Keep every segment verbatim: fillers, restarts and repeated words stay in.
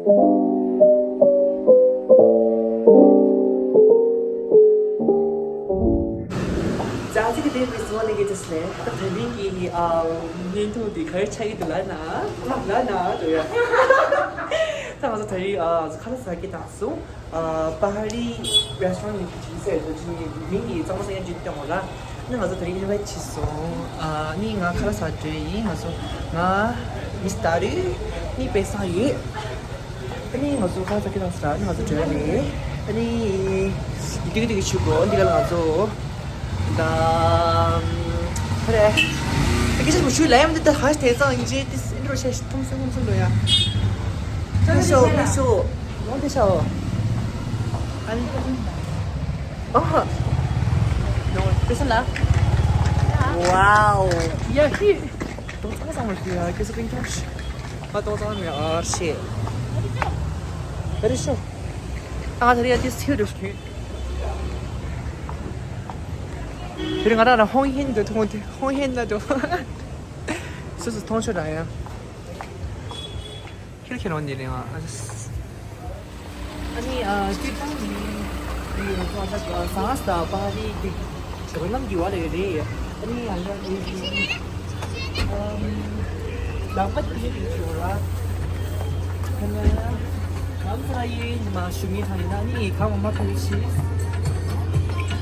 ཅ་ཅིག་གི་དེ་མི་སོང་ནས་གི་ཅེས་ལེ། ད་དེ་རིང་གི་ཨ་བརྙན་ཐུང་འདི་ག་རེ་ཆགས་ཀྱི་འདུག་ལབ་ན། ལབ་ན་འདུག་ཡ། ད་ང་ཚོ་དེ་རིང་ཨ་ཁ་ལག་ཟ་གི་དང་སོང་། ཨ་པ་ཧ་རི་རེ་སི་ཊོ་རན་ཊི་ཅིག་ཟེར་དུ་ཅིག་མིང་གི་གཙང་མ་སེང་ཅིག་སྟོན་འོ་ལ། ནི་ང་ཚོ་དེ་རིང་ཨིན་ཝའི་ཊི་བྱས་སོང་། ཨ་ནི་ང་ཁ་ལག་ཟ་འགྲོ་ཡིན། ང་ཚོ་ང་མི་སྟ་རུ་ནི་པེ་སང་ཡོད། ཨ་ནི་ང་ཚོ་ཁ་ལག་ཟ་གི་དང་ཟ། ཨ་ནི་ང་ཚོ་འགྲོ་ཡ་རེད། ཨ་ནི་ཡི་ཏིག་ཏིག་ཆུ་གོ་འདི་ག་ལ་ང་ཚོ་ད་ཧ་རེ་ཨ་ཀི་ཆུ་མུ་ཆུ་ལ་ཡ་མ་འདི་ད་ཧ་ཤ་དེ་ཙང་ཡིན་ཅེ་ཏི་སི་འགྲོ་ཤ་ཤ་ཐུམ་སུ་ཐུམ་སུ་ལོ་ཡ། མི་ཤོ་མི་ཤོ་ལོང་དེ་ཤོ། ཨ་ནི་ཨོ་ཧ་ནོ་ཏེ་སན་ལ། ཝའོ་ཡ་ཧི། ཏོག་ཙམ་བསམ་བློ་ཞིག་ཡ་ཁྱེད་ཚོ་ཀུན་ཀྱང་ཞིག་ང་ཏོག་ཙམ་མེད་ཨར་ཤེས། ཨ་རེ་ཤོ། ང་ད་རེ་ཡ་ཏི་སི་ཧིལ་རེ་ཤོ། དེ་རིང་ང་རང་ལ་ཧོང་ཧེན་དུ་ཐུང་དུ་ཧོང་ཧེན་ན་དུ། སུ་སུ་མཐོང་ཆོས་ར་ཡ། ཁྱེད་ཁྱེད་རང་འདི་ནས་ང་ཨ་ནི་ཨ་སྐྱིད་པ་ནི་ཡོད་ཚོ་ད་ཟངས་ས་པ་རི་གི་ཞོགས་ནམ་གྱི་བ་ལས་རེད། ཨ་ནི་ཡང་ཡང་རེད་ཀྱི་ཨམ་ལག་པ་དེ་རིགས་ཞོག་ལ་ཁ་ན་ལམ་ས་ཡིན་མ་ཞུ་མི་ཐང་ཡིན་ན་ནི་གང་མ་མ་ཐུག་ཤི་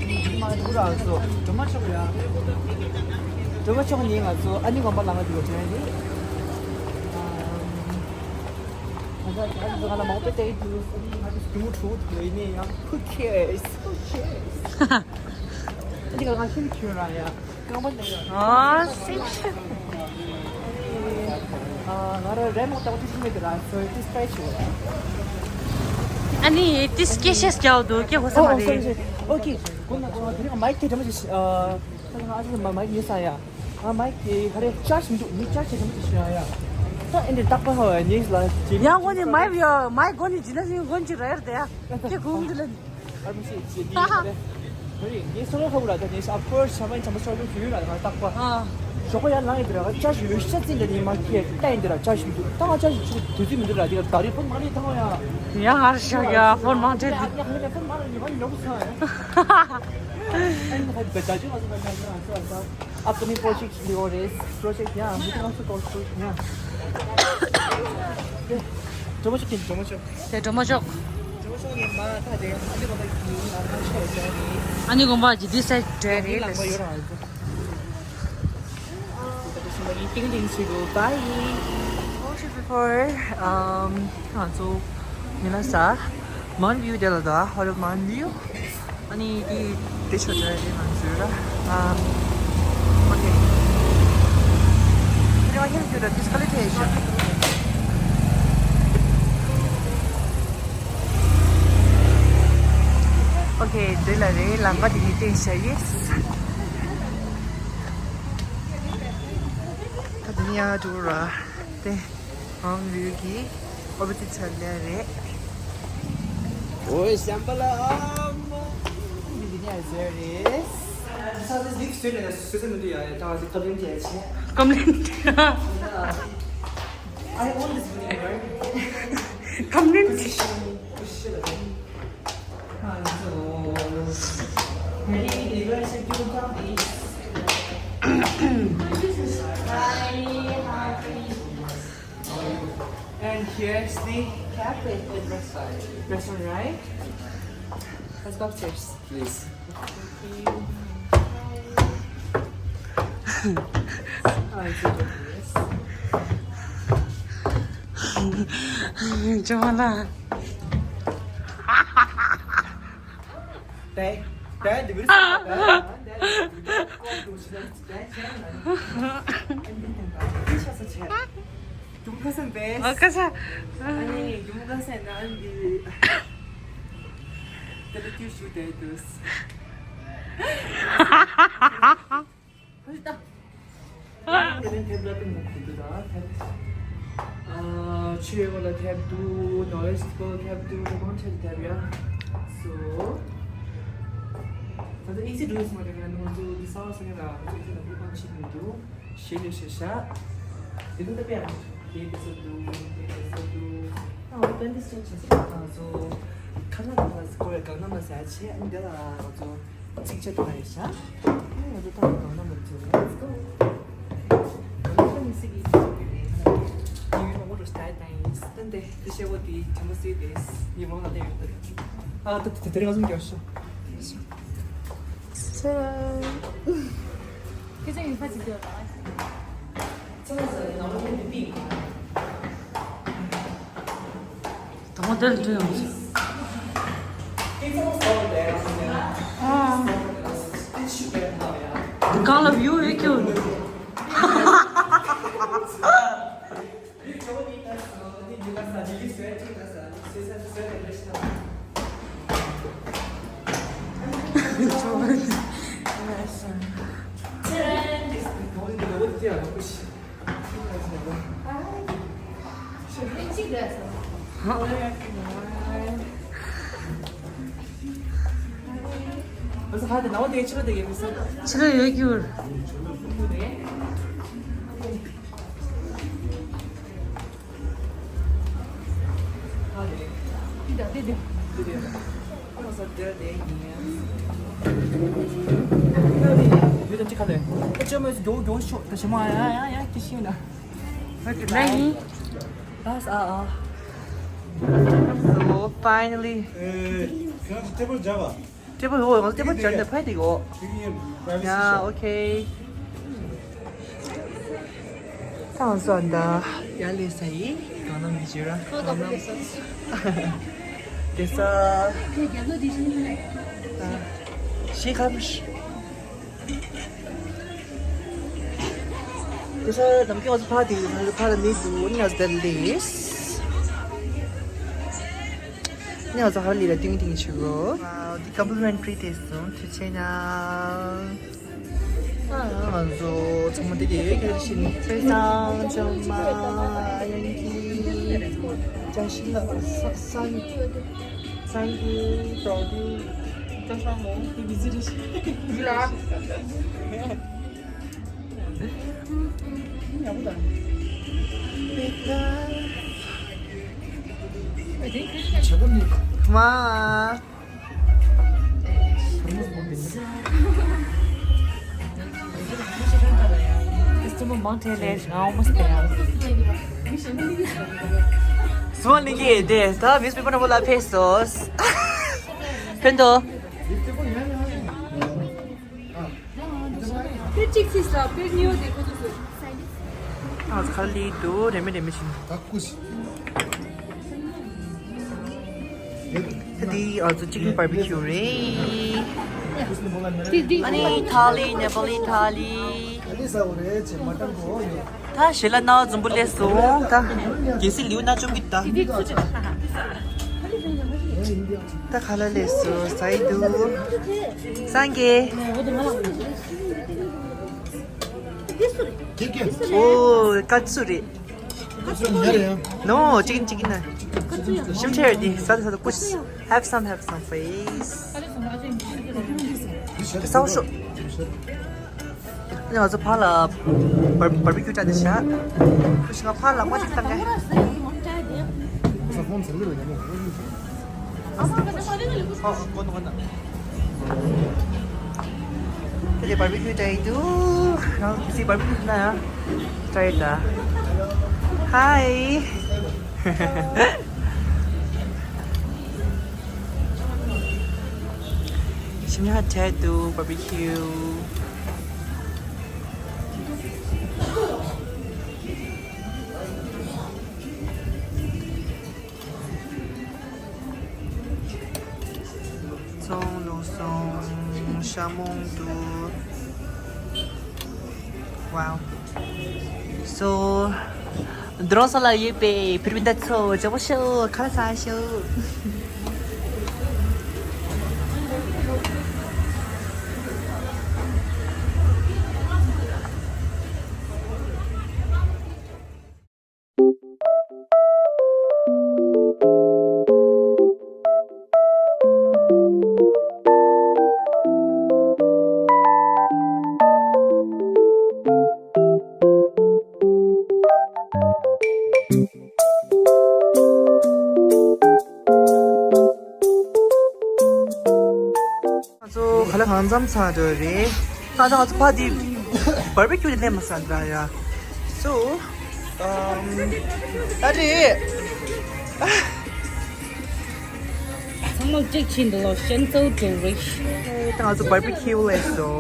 ནི་མ་འགྲོ་ར་ཚོ་འགྲོ་མ་ཆོག་ཡ། འགྲོ་མ་ཆོག་ནི་ང་ཚོ་ཨ་ནི་གོམ་པ་ལ་ང་འགྲོ་དྲན་ནི། ང་ཚོ་ང་ཚོ་ང་ཚོ་མང་པོ་བལྟས་འདུག་ང་ཚོ་སྐྱིད་མོ་ཁྲོ་བོ་དེ་ཡིན་ནའི་ཡང་who cares, who cares? ཨ་ནི་ང་ཤིན་ཁྱོད་རང་ཡ་རྐང་པ་ནས་ཡ། ཨ་སེམས་ཤུགས། ང་རང་རེ་མོ་ཏག་ཏག་ཞིག་མེད་དེ་ར་so it is special. ཨ་ནི་ཏིས་སྐད་ཤེས་རྒྱག་འདུག་སྐད་གོ་ས་མ་རེད། Okay. ཁོ་ན་ཁོ་ན་དེ་རིང་མའིག་དེ་འདྲ་མ་ཞིག་ཨ་ཁོ་ན་ཨ་ཅག་མ་མའིག་ཉོས་ས་ཡ། ང་མའིག་དེ་ཧ་རེ་ཅར་ཇི་མི་འདུག་ངས་ཅར་ཇི་བྱེད་དུ་ཞུ་ཡ་ཡ། ད་ཨེ་འདྲ་རྟག་པ་ཧ་བ་ཉེས་ལ་ཇི་ཡང་སྒོ་ནས་མའིག་ཡོད་མའིག་སྒོ་ནས་ཇི་ན་ཞིག་སྒོ་ནས་ཅི་རེད་དེ་ཡ་ཁྱེད་གུང་འདི་ལ། ཨ་མི་ཤེས་ཇི་ནི་ཧ་རེ། ཧ་རེ་ངས་སོ་ར་ཧ་བུ་ར་ད་ངས་ཨ་ཕོར་ཤ་མའི་ཆམ་པ་སོ་ར་ཞུ་ཡོད་ར་ང་རྟག་པ། ཨ། ཞོགས་པ་ཡར་ལངས་ཡིན་དེ་ར་ཅར་ཇི་ཡོད་ཤ་ཙི་འདྲ་ནི་མ་ཁྱེད་ལྟ་ཡིན་དེ་ར་ཅར་ཇི་མི་འདུག་ད་ང་ཅར་ཇི་ཆུ་དུས་ཚོད་མི་འདུག་ར་དེ་ག་ད་རེ་ཕོན་མ་རེད་ད་ང་ཡ། ཡ་ཧར་ཤ་ཡ་ཕོན་མང་ཆེ་འདི། ཡ་ཕོན་མ་རེད་ནི་མ་ཉོ་གི་ས་ཡ། ཨ་ནི་ད་ད་ཇི་ང་ཚོ་ད་ང་ཚོ་ཨ་ཚོ་ཨ་ཚོ། Upcoming project ལིའོ་རེད། Project ཡ་མི་ཐང་སུ་ཀོལ་project ཡ། སྒྲོལ་མ་ཆོག་གིན་སྒྲོལ་མ་ཆོག་དེ་སྒྲོལ་མ་ཆོག་སྒྲོལ་མ་ཆོག་ནི་མ་ད་དེ་ཨ་ནི་གོ་ད་གི་ང་ང་ཆོག་ཟེར་ནི། ཨ་ནི་དགོན་པ་ཇི་དུས་སེ་འདྲ་རེད་ལགས། ལགས་པ་ཡོད་རང་ཨ་ཚོ། ཏིང་ཏིང་ཞུ་གོ bye. Before um ང་ཚོ་མི་ལ་ས་མོན་བིའུ་དེ་ལ་ད་ཧོ་ལ་མོན་བིའུ། ཨ་ནི་དེ་དེ་ཆོ་འདྲ་རེད་ང་ཚོའི་ར། ཨ། ཨོ་ཁེ། དེ་རིང་ཧིན་ཀྱུ་ར་ཏིས་ཀ་ལི་ཐེ་ཤ། ཨོ་ཁེ། དེ་ལ་རེད་ལམ་ཁ་དེ་ནི་བསྟན་ཤ་ཡེ། ད་དེ་ནི་ཡ་འགྲོ་ར། དེ། ཨང་ལུས་ཀྱི་ཨོ་བི་ཏི་ཆ་ལེ་རེད། ཨོའི་ཤམ་པ་ལ་ཨམ། འདི་འདི་ནས་ཟེར་རེད། ས་དེ་ལིག་སུས་ནས་སུས་སུ་མི་འདུག་ཡ་ཡ་ད་ང་ཚོ་ཀམ་པི་ལེན་བྱས་བྱས། ཀམ་པི་ལེན། I own this building, right? ཀམ་པི་ལེན། Position, position. And here's the cafe and restaurant, right? Let's go upstairs. Please. ཅོ་མ་ལ། དེ་དེ་འདི་བིར་སི་དེ་དེ་ཁོང་དུ་ཞིག་དེ་ཆེན་ན་འདི་ཤ་ས་ཆེ། ཨ་ཁ་ས། ཨ་ནི་ཡུམ་ག་ས་ན་འདི་དེ་ལ་ཏུ་ཞུ་དེ་དུས། ཧུ་ཏ། དེ་ནས་ཐེབས་ལ་ཏུ་མོ་ཁུ་ཏུ་ད་ཐེབས། ཨ་ཆུ་ཡོ་ལ་ཐེབས་དུ་ནོ་ལེ་ཇི་ཀོ་ཐེབས་དུ་མང་ཆེ་ཐེབས་ཡ། སོ། ད་ལྟ་ཨི་ཟི་འགྲོ་སོང་བ་དེ་ང་ནོ་ཚོ་འདི་ས་བ་ས་ངེ་ར་ཨི་ཟི་ལ་འདི་པང་ཆེ་མི་འདུག་ཤེས་ལེ་ཤེས་ཤ། དེ་ནི་ད་པའི་ཨ་དེ་དེ་ས་འདུག་དེ་དེ་ས་འདུག་ཨ་ པེན་ཌི་སི་ཅན་བྱས་སོང་། ང་ཚོ་ཁ་ལག་དང་ཁོ་རེ་གང་ན་མ་ཟ་ཆེ། ཨ་ནི་དེ་ལ་ང་ཚོ་ཚིག་ཆ་དང་ཡོད་ཤག་ཨ་ནི་ང་ཚོ་ཏང་གང་ན་མ་ཚོ། Let's go. གང་ན་མ་ནི་སི་གི་ཡིན་ཡོད་མ་འགྲོ་སྟ་ཡི་ད་ཡིན། ཏན་ཏན་དེ་ཤེས་པོ་དེ་ཆེན་པོ་སི་དེ་ཉི་མ་ལ་ལས་ཡོད་དེ། ཨ་ད་དེ་དེ་རིང་ང་ཚོ་མགྱོགས་ཤོག་ཁྱེད་ཚོ་ཡིན་ཕ་ཅིག་ཡོད་ལ། དང་པོ་དེར་འདྲི་ཡོང་ཟེར། ཨ། གང་ལ་བིའུ་ཡོད་ཀྱི། ཕྱི་ལོགས་ཡོད་རྒྱུར། So finally. ཨེ། ཁྱེད་རང་ཚོ་ཊེ་བལ་སྦྱར་བ། ཊེ་བལ་འོ་ཡང་ཊེ་བལ་སྦྱར་ནས་ཕ་དེ་གོ། ཡ་ཨོ་ཁེ། ཐང་སོན་ད་ཡ་ལེ་ས་ཡི་གང་ན་མི་ཅི་ར། ཁོ་ད་བུ་ལེ་ས། དེ་ས། ཤི་ཁམ་ཤི། དེ་ས་ནམ་རྒྱུན་ང་ཚོ་ཕ་དེ་ཕ་ལ་མི་འདུག་ནི་ང་ཚོ་དེར་ལེས། ནི་ང་ཚོ་ཧ་ལི་ལ་ཏིང་ཏིང་ཆུ་གོ། Wow, the complimentary taste zone to China. ང་ཚོ་ཚང་མ་དེ་གའི་གལ་ཤིན་ཚེ་སང་ཅང་མ་ཡང་གི་ཅང་ཤིན་ལ་ས་སང་སང་གི་ཏོ་དུ་ཅང་ཤང་མོ་དེ་བི་ཟི་རི་ཤི་ལ། མ། སུ་ནི་གི་དེ་ད་མིས་པི་པར་ནང་ལ་ཕེབས་སོང་། ཕན་ཐོགས། དེ་གཅིག་ཚིག་ས་དཔེ་ཉེ་བོ་དེ་ཁོ་ཚོ་ཚོ། ཨ་ཁ་ལི་དུ་རེ་མི་རེ་མི་ཤིན། ད་ཀུ་ཤི། ད་དེ་ཨ་ཚོ་ཅིག་ཀིན་བར་བི་ཁྱུ་རེད། དེ་དེ་ཨ་ནི་ཐ་ལི་ནེ་པ་ལི་ཐ་ལི། ཨ་ནི་ས་འོ་རེད་ཅེ་མ་ཏང་གོ་ཡོད། ད་ཞེ་ལ་ན་འཛོམས་པོ་ལས་སོང་ད། གལ་སྲིད་ལིའུ་ན་བཅོམ་གི་ད། དེ་དེ་ཚོ་ཅིག་ད་ཁ་ལ་ལས་སོ་ས་ཡི་དུ། སངས་རྒྱས། ཨོ་ཀ་ཙུ་རེད། ནོ་ཅིག་ཅིག་ན། ཤིམ་ཆེར་དེ་ས་ས་ཀུ། Have some, have some, please. ས་ཤོ། ང་ཚོ་ཕ་ལ་བར་བར་བི་ཁྱུ་བཀྲ་དེ་ཤ། ཁུ་ཤི་ང་ཕ་ལ་མ་ཅིག་བཏང་ག། ཨ་ཨ་ཀོ་ནོ་ཀོ་ནོ། དེ་ལས་བར་བི་ཁྱུ་བཀྲ་ཡི་འདུག་ང་ཚོ་སི་བར་བི་ཁྱུ་ན་ཡང་བཀྲ་ཡི་ད། ཧའི། ཤིང་ཧ་ཐལ་དུ་བར་བི་ཁྱུ། ཚོང་ལུགས་སོང་ཤ་མོང་དུ། Wow. So, འདི་རང་ས་ལ་ཡོད་པའི་ཕིར་བི་ད་ཚོ་ཇོ་བོ་ཤོ་ཁ་ལ་ས་ཤོ། ལ་གང་འཚམ་ཚར་འགྲོ་རེད། ད་ད་ང་ཚོ་ཕ་དེ་བར་བི་ཁྱུ་དེ་ལས་མ་ཟ་འདྲ་ཡ། སོ་ཨམ་ད་རེད། ཚང་མ་གཅིག་ཕྱིན་འདུག་ལོ་ཤན་ཚོ་འགྲོ་རེད། ད་ང་ཚོ་བར་བི་ཁྱུ་ལས་སོ།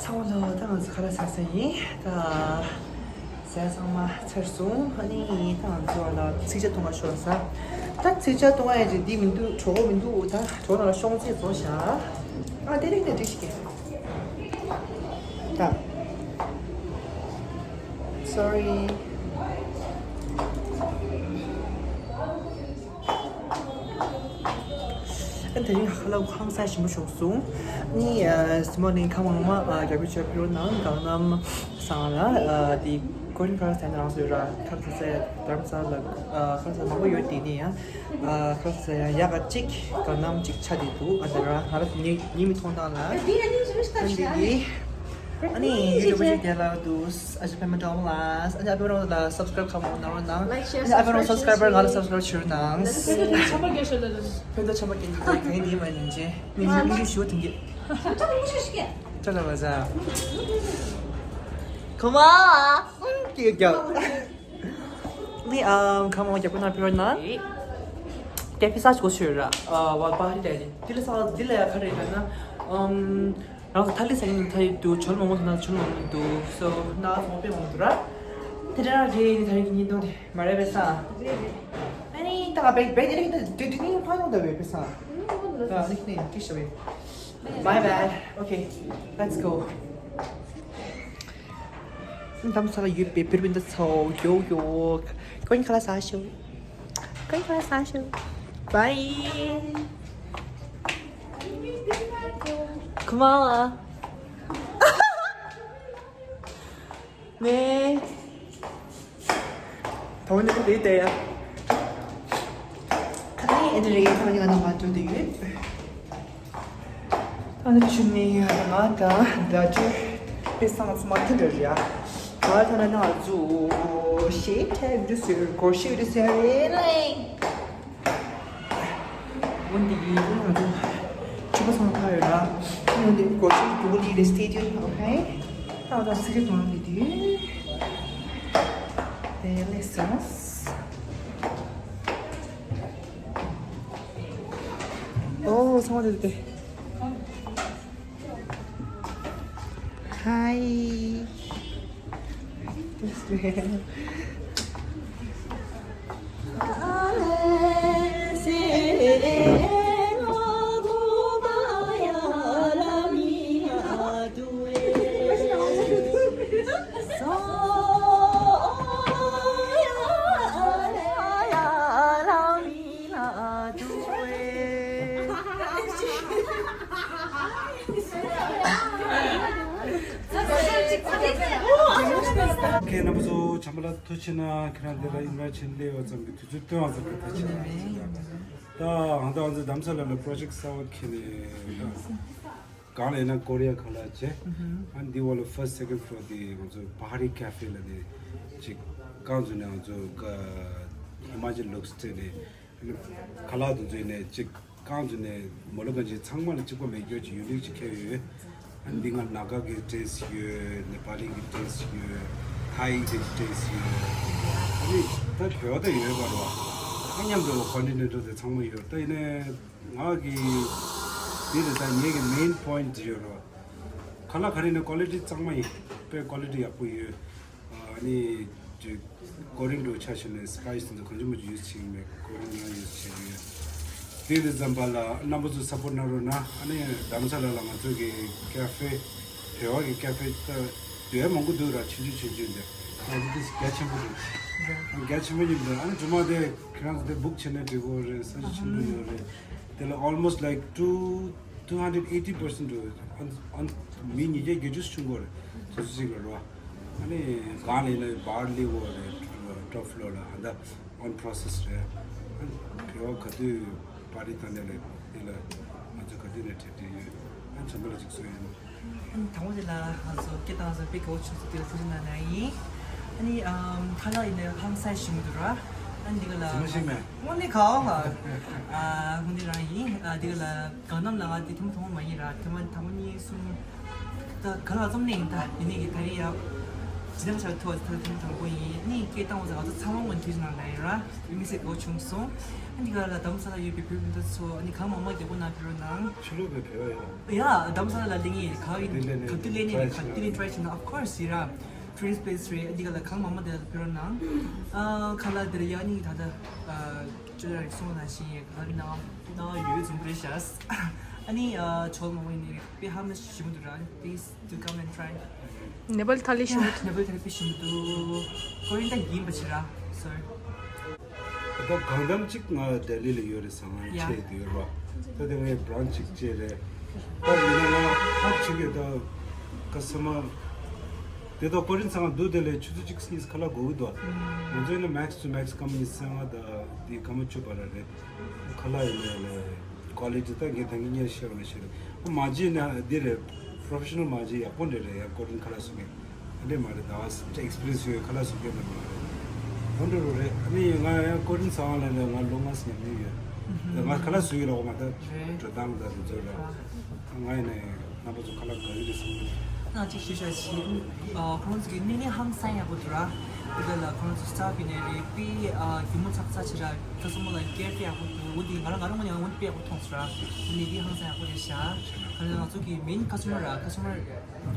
ཚང་མ་ལོ། ད་ང་ཚོ་ཁ་ལག་ཟ་ས་ཡིན། ད་ཟས་ཚང་མ་ཚར་སོང་། ཨ་ནི་ད་ང་ཚོ་ལ་ཚིག་ཇ་འཐུང་ག་ཤོག་ཟ། ད་ཚིག་ཇ་འཐུང་ག་ཡ་ཅིག་འདི་མི་འདུག་གྲོད་ཁོག་མི་འདུག་ད་གྲོད་ཁོག་ནང་ལ་ཤོང་ཚད་བཟོ་བཞག་ཨ་དེ་རིང་དེ་འགྲིག་ཤིག་གེ། ད་sorry། ཨ་དེ་རིང་ཧ་ལམ་ཁང་གསར་ཞིམ་པོ་ཞིག་སོང་། ནི་ཨ་སི་མོ་ནི་ཁ་མང་མ་ཨ་རྒྱབ་ཀྱི་ཆོས་ཕུལ་ནང་གང་ནམ་སང་ལ་ཨ་དེ་ཀོ་རིན་ཁ་སན་རང་སོས་ར་ཁ་ཚ་ཚ་དར་ཚ་ལ་ཨ་ཁ་ཚ་མང་པོ་ཡོད་དེ་ནི་ཡང་ཨ་ཁ་ཚ་ཡང་ཡག་ག་གཅིག་གང་ནམ་གཅིག་ཆ་དེ་འདུག་ཨ་དེ་ར་ང་ར་ཉི་ཉི་མི་མཐོང་སྟངས་ལ་ཨ་དེ་ཡི་ཨ་ནི་ཡུ་ཊུབ་ཅིག་དེ་ལ་འདུག་ཨ་ཅེ་ཕེ་མ་ཏོང་ལ། ཨ་ཅེ་ཨ་ཕེ་རོང་ལ་སབ་སི་ཀ་རེབ་ཁ་མོ་ནོར་ནང་། ལའིག་ཤེར། ཨ་ཅེ་ཨ་ཕེ་རོང་སབ་སི་ཀ་རེབ་ང་ལ་སབ་སི་ཀ་རེབ་ཞུ་ནང་། ཕན་ཐོགས་ཆེན་པོ་སྐྱེ་ནི་དེ་གང་ཡིན་དེ་མ་ནིང་ཅེ། མི་མི་ཞུ་ཐུང་གི། ཅ་ལ་བ་ཟ། ཁོ་མ། ཀྱེ་ཀྱ། ནི་ཨམ་ཁ་མོ་རྒྱབ་ཀྱི་ན་ཕེ་རོང་ན། དེ་ཕི་ས་ཆོ་ཤོད་ར། ཨ་བ་པ་ཧི་དེ་དེ་ལ་ས་དེ་ལ་ཡ་ཁ་རེ་ད་ན། ཨམ། རང་ཚོ་ཐ་ལི་ས་ཡིན་ཐ་ཡི་དུ་ཆོལ་མོ་མོ་ཐ་ན་ཆོལ་མོ་མི་འདུག་སོ་ན་ཚོང་པའི་མོ་འདུག་ར། དེ་འདྲ་རེད་ནི་ཐ་རི་གི་ཉིན་དུ་དེ་མ་རེད་པས་ས། ཨ་ནི་ད་ག་བེག་བེག་དེ་རིང་དེ་དེ་ནི་ཕ་ཡོང་ད་བེ་པས་ས། ད་ནི་ནི་ཀི་ཤ་བེ། My bad. Okay, let's go. དམ་ས་ལ་ཡོད་པའི་བིར་བིན་ད་ཚོ་ཡོ་ཡོ། ཀོན་ཁ་ལ་ས་ཤོ། ཀོན་ཁ་ལ་ས་ཤོ། Bye. Come on. ནེ། ཐོག་ནས་དེ་ལྟ་ཡ། ཁ་ནས་ཨེ་འདྲ་རེད། ཐོག་ནས་ང་དང་མ་འགྲོ་དེ་ཡོད། ཨ་ནི་ཆུ་ནས་ང་དང་ད་ཅི་དཔེ་སང་ཚོ་མ་ཐུ་འདྲ་རེད་ཨ། ང་ད་ན་ན་ཛུ་ཤེ་ཁྲ་འདྲ་ཟེར་གོ་ཤེ་འདྲ་ཟེར་རེད་ལེ། འོན་ཏེ་ཡིན་ང་ཚོ་ཕྱུ་པ་སང་ཁ་ཡོད་ལ། འོན་ཏེ་གོ་ཤེ་འདུག་ལི་རེ་སི་ཊི་ཌི་ཡོན་ཨོ་ཁེ། ད་ང་ཚོ་སི་ཀེ་དོང་ལི་དུས། དེ་ལས་སོང་། ཨོ་ཚང་མ་དེ་དེ། Hi. ཁྱེད་རྣམ་པ་ཚོ་བྱམས་པ་ལགས་ཐུགས་རྗེ་ཆེ་གནང་། ཁྱེད་རང་འདི་ལ་ཨིན་ཝའི་ཊི་བྱས་ནས་སླེབས་པ་ཙམ་གྱིས་དུས་ཚོད་བཏོན་པ་ཙམ་གྱིས་ཐུགས་རྗེ་ཆེ་གནང་། ད་ཨང་ད་ང་ཚོ་དྷ་རམ་ས་ལ་ལ་པྲོ་ཇེཀ་གསར་པ་འཁྱེར་ནས་གང་ལ་ཡིན་ན་ཀོ་རི་ཡ་གང་ལ་བྱས། ཨ་འདི་བ་ལ་ཕར་སི་ཊི་སེ་ཀེན་ཌི་ཕི་ལོར་འདི་ང་ཚོ་པ་ཧ་རི་ཀ་ཧྥེ་ལ་ནས་ཅིག་རྐང་བཙུགས་ནས་ང་ཚོ་ཧི་མ་ཅལ་ལུག་སྤྲད་ནས། ཁ་ལག་དེ་ཚོ་ནས་གཅིག་རྐང་བཙུགས་ནས་མོ་ལོ་གན་ཇི་ཚང་མ་ལ་གཅིག་པ་མེད་རྒྱུ་ཅིག་ཡུ་ནིག་ཅིག་ཁྱེར་ཡོད། ཨ་འདི་ང་ནཱ་ག་གི་ཊེ་སི་ཊི་ཡོད། ནེ་པ་ལི་གི་ཊེ་སི་ཊི་ཡོད། ཐའི་གི་ཊེ་སི་ཊི་ཡོད། ཨ་ནི་ད་བོད་པ་ད་ཡོད་པ་རེད་བ། ཨ་མཉམ་དུ་ཀོན་ཊི་ནེན་ཊལ་དེ་ཚང་མ་ཡོད། ད་ཡིན་ནའི་ང་གི་འདི་རེད། ད་ངེད་ཀྱི་མེན་པོ་ཡིན་ཊི་དེ་ཡོད་རེད་བ། ཁ་ལག་ག་རེ་ནས་ཀོ་ལི་ཊི་གཙང་མ་ཡིན། དཔེ་ཀོ་ལི་ཊི་ཡག་པོ་ཡོད། ཨ་ནི་ཅིག་ཀོ་རིན་འགྲོ་ཆ་བྱས་ནས་སི་པའི་སི་དེ་ཚོ་གང་བྱུང་མང་བྱུང་ཡུ་སི་བྱེད་ཀྱི་མེད། ཀོ་རིན་ཡང་ཡུ་སི་བྱེད་ཀྱི་ཡོད། དེ་དུས་ཙམ་པ་ལ་རྣམ་པ་ཚོ་སབ་པོར་གནང་རོགས་གནང་། ཨ་ནི་དྷ་རམ་ས་ལ་ལ་ང་ཚོ་གི་ཀ་ཧྥེ། བོད་པ་གི་ཀ་ཧྥེ་ད་དེ་བས་མང་པོ་འདུག་ར། ཆུང་ཆུང་ཆུང་ཆུང་འདི་ང་ཚོ་དེ་རྒྱ་ཆེན་པོ་འདུག་རྒྱ་ཆེན་པོ་ཡིན་འདུག་ཨ་ནི་རྗེས་མ་དེ་ཁྱེད་རང་ཚོ་དེ་བུག་བྱས་ན་འགྲིག་གི་རེད། ས་ཆ་ཆེན་པོ་ཡོད་རེད། དེ་ལ་almost like two two hundred eighty percent འགྲོ། ཨ་ཨ་མི་ཉིས་བརྒྱ་བརྒྱད་ཅུ་ཆུང་གོ་རེད། སོ་སོ་གཅིག་ལ་རོ། ཨ་ནི་གང་ལ་ཡིན་ན་བར་ལི་འོ་རེད། ཊོབ་ཕི་ལོར་ལ་ཨ་ད་ཨོན་པྲོ་སེ་སི་རེད། ཨ་ནི་བོད་པ་ག་དུས་ པར་རིས་དང་ནས་ལས་དེ་ལ་ང་ཚོ་ག་དུས་ནས་འཕྲད་བསྡད་ཡོད། ཨ་ནི་བྱམས་པ་ལ་ཅིག་གསུངས་ཡོད་ན། ཨ་ནི་དང་པོ་དེ་ལ་ང་ཚོ་སྐད་བཏང་ས་དཔེ་དགའ་བོ་བྱུང་སོང་། དེ་ལ་ཐུགས་རྗེ་གནང་ནས་ཡིན། ཨ་ནི་ཨམ་ཁ་ལག་ཡིན་ནའི་ཧང་སང་ཞིམ་གི་འདུག་ར། ཨ་ནི་འདི་ག་ལ་ཟ་མ་ཤེས་མེད། དངོས་གནས་ག་བ་ག་ཨ་དངོས་གནས་རང་ཡིན། ཨ་འདི་ག་ལ་གང་ནམ་ལ་ང་དེ་ཐུང་ཐུང་མ་ཡིན་ར། ཐུང་མ་དང་པོ་གཉིས་གསུམ། ད་ག་ལ་རྩོམ་ནས་ཡིན། ད་ཡིན་ནས་ཀྱི་ད་རེས་ཡ་ཇི་ལྟར་ཆགས་ཐུབ་ད་ཐུང་ཐུང་པོ་ཡིན། ནི་སྐད་བཏང་བ་ང་ཚོ་ཚང་མ་ངོ་མཐུན་ནང་ལ་ཡིན་ར། དམིགས་བསལ་དགའ་བོ་བྱུང་སོང་། ཨ་འདི་ག་ལ་དྷ་རམ་ས་ལ་ཡོད་པའི་བོད་མི་དེ་ཚོ་ཨ་ནི་གང་མང་མང་རྒྱག་པོ་ན་ཕེབས་རོགས་གནང་། ཕྱི་ལོགས་པའི་བོད་ཡ། ཡ་དྷ་རམ་ས་ལ་ལ་ལིང་ཡིན། ག་ཡིན་ག་དུས་ལེན་ནས་ག་དུས་ལེན་try བྱེད་ན། Of course ཡིན་ར། Tourist place རེད། ཨ་འདི་ག་ལ་གང་མང་མང་དེ་ལ་ཕེབས་རོགས་གནང་། ཨ་ཁ་ལག་དེར་ཡ་ནི་ད་ལྟ་ཨ་ཅོ་ལ་རིག་སོང་ན་ཞིང་ཡ་ག་ནང་ནང་ཡོད་ཙམ་རེད་ཤག་ཨ་ནི་ཨ་ཆོལ་མང་པོ་ཡིན་ནི་རེད། དཔེ་ཧ་མ་ཞིམ་འདུག་ར། Please do come and try. ནེ་པལ་ཐ་ལི་ཞིམ་འདུག་ནེ་པལ་ཐ་ལི་དཔེ་ཞིམ་འདུག་ཀོ་རི་ཡན་ད་ཡིན་པ་ཆེ་ར། Sorry. ད་གང་འདྲ་ཅིག་ང་ལྡི་ལི་ལ་ཡོད་རེད་ཟེར། ང་ཡ་ཆེད་དུ་ཡོད་རོགས། ད་དེ་ངས་brunch་ཅིག་བྱས་རེད། ད་ཡིན་ན་ང་ཧབ་ཅིག་གི་ད་ཁ་ས་མ་དེ་ད་ཀོ་རི་ཡན་ཚང་འདུག་དེ་ལས་ཆུ་ཚོད་གཅིག་གཉིས་ཁ་ལག་དགོས་ཀྱི་འདུག་ང་ཚོ་ཡིན་ན་max to max སྐར་མ་ཉི་ཤུ་རྩ་ལྔ་ད་དེ་སྐར་མ་བཅུ་བར་རེད། ཁ་ལག་ཡིན་ནའི་ལས་quality ད་ངས་ད་གིན་སྔོན་བཤད་པ་ནང་བཞིན་རེད། ཨ་མ་བྱས་ན་འདི་རེད། professional མ་བྱས་ཡག་པོ་འདྲ་རེད། ཡང་ཀོ་རི་ཡན་ཁ་ལག་བཟོ་མཁན་འདི་འདྲ་མ་རེད། ད་ང་ཅིག་experience་ཡོད། ཁ་ལག་བཟོ་མཁན་འདྲ་མ་རེད། འོ་འདྲ་རུ་རེད། ཨ་ནི་ང་ཡང་ཀོ་རི་ཡན་ཚང་ལ་ནས་ང་ལོ་ལྔ་ཙམ་ཉམས་མྱོང་ཡོད། ད་ང་ཁ་ལག་བཟོ་ཡི་རོགས་མ་ད་རེད། འགྲོ་སྟངས་ད་དེ་ཚོ་ར། ང་ཡིན་ནའི་རྣམ་པ་ཚོ་ཁ་ལག་དགའ་གི་རེད་གསུངས། ང་ཅིག་ཞུ་བྱ་བྱེད། ཨ་ཁོང་ཚོ་གི་ནི་ནི་ཧང་སང་ཡག་པོ་འདུག་ར། དེ་ལ་ཁོང་ཚོ་staff ཡིན་ནའི་རེད། དཔེ་ཨ་གད་མོ་ཚག་ཚག་བྱེད་ར། customer ལ་care དཔེ་ཡག་པོ་འདུག་འོ་དེ་ང་རང་ང་རང་ངོས་ནས་འོ་དེ་དཔེ་ཡག་པོ་མཐོང་སོང་ར། འོ་ནི་དེ་ཧང་སང་ཡག་པོ་རེད་ཤག་ཁ་ལ་ང་ཚོ་གི་main customer ར། customer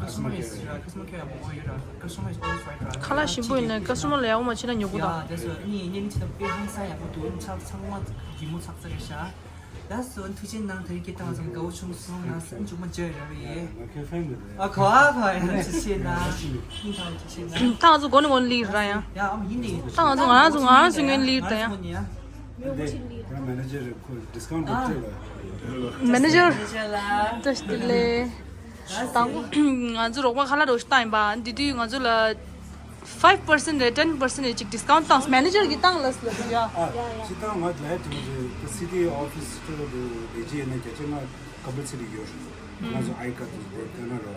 customer is ར། customer care ཡག་པོ་ཡོད་ར། customer is always right ར། ཁ་ལག་ཞིམ་པོ་ཡིན་ནའི་customer ལ་ཡག་པོ་མ་བྱས་ན་ཉོ་གི་ཡ་དོ། དེ་སོ་ནི་ཉེ་མི་ཆེ་ད་དཔེ་ཧང་སང་ཡག་པོ་འདུག་ཚག་ཚང་མ་གད་མོ་ཚག་ཚག་རེད་ཤག་ལགས་སོ། ཐུགས་རྗེ་གནང་། དེ་རིང་སྐད་བཏང་བ་ཙམ་དགའ་བོ་བྱུང་སོང་། ང་སེམས་མཇུག་མ་བརྗོད་ར་བའི། ང་ཁྱོད་ཕན་མི་འདུག་ཨ་ཁོ་ཨ་ཁོ་ཡ་ཐུགས་རྗེ་གནང་། ཐུགས་རྗེ་གནང་། ད་ང་ཚོ་མགོ་ནས་མགོ་ནས་ལིར་ར་ཡང་། ཡ་ཨམ་ཡིན་ནི། ད་ང་ཚོ་ང་རང་ཚོ་ང་རང་ཚོ་ངོས་ནས་ལིར་ད་ཡང་། ང་རང་ཚོ་ནི་ཡ། ཁོ་རང་manager རེད། ཁོ་discount རེ་སྤྲད་ལ། manager ལ་བཀྲ་ཤིས་བདེ་ལེགས། དང་པོ་ང་ཚོ་རོགས་པ་ཁ་ལག་རོགས་ཞུ་བཏང་ཡིན་པ། འདི་དུས་ང་ཚོ་ལ་five percent རེད། ten percent རེད་ཅིག་discount བཏང་། manager གིས་བཏང་ལབ་ལབ་ཡ། ཨ་ཅི་ད་ང་ལ་དེ་ཚོ་city office དུ་ལས་བྱེད་ཡིན་ན་བརྒྱ་ཆ་ལྔ་compulsory ཡོད་རེད། ང་ཚོ་I card དེ་སྟོན་ན་རོ།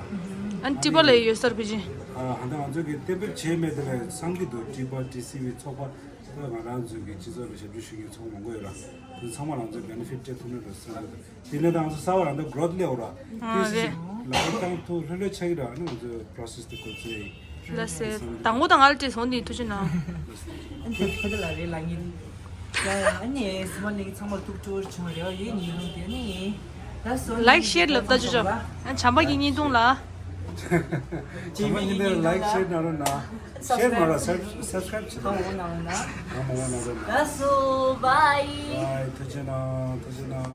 ཨ་ནི་ཊི་པ་ལ་ཡོད་སར་བི་ཅི། ཨ་ཧ་ད་ང་ཚོ་གི་གཏན་འབེབས་བྱས་མེད་དེ་ལས་སང་གི་འདུག་ཊི་པ་ཊི་སི་བི་ཚོགས་པ་ད་ང་རང་ཚོ་གི་སྤྱི་ཚོགས་ལ་ཞབས་ཞུ་ཞུ་མཁན་ཚོགས་མང་པོ་ཡོད་ར། དེ་ཚང་མ་ང་ཚོ་benefit སྤྲད་ཐུབ་ན་རོ་བསམ་གི་འདུག་དེ་ནས་ད་ང་ཚོ་གསར་པ་རང་ད་growth སླེབས་ར། ཨ་དེ་རེད། ལག་བཏང་ཐུབ་ལྷོད་ལྷོད་ཆགས་ཀྱི་ར། ཨ་ནི་ང་ཚོ་process དེ་འགོ་ཚུགས་ཡིན། ལགས་སེ། དང་པོ་དང་ང་ལ་སྤྲད་སོང་དེ་ཐུགས་རྗེ་གནང་། ཨ་ནི་ཕ་གི་ལ་རེད་ལ་ཉིན། ཡ་ཡ་ཨ་ནི་སི་མ་ལེགས་ཚང་མ་ཐུགས་སྤྲོ་བྱུང་རེད་ཡིན་ཉིན་ལུང་དེ་ནི། ལགས་སོ། like share ལབ་ད་ཅོ་ཅོ། ཨ་བྱམས་པ་གི་བརྙན་ཐུང་ལ། བྱམས་པ་གི་བརྙན་ཐུང་like share གནང་རོགས་གནང་། share མ་རོགས་subscribe བྱེད་རོགས་གནང་། གང་མང་པོ་གནང་རོགས་གནང་། ལགས་སོ། bye bye ཐུགས་རྗེ་གནང་། ཐུགས་རྗེ་གནང་།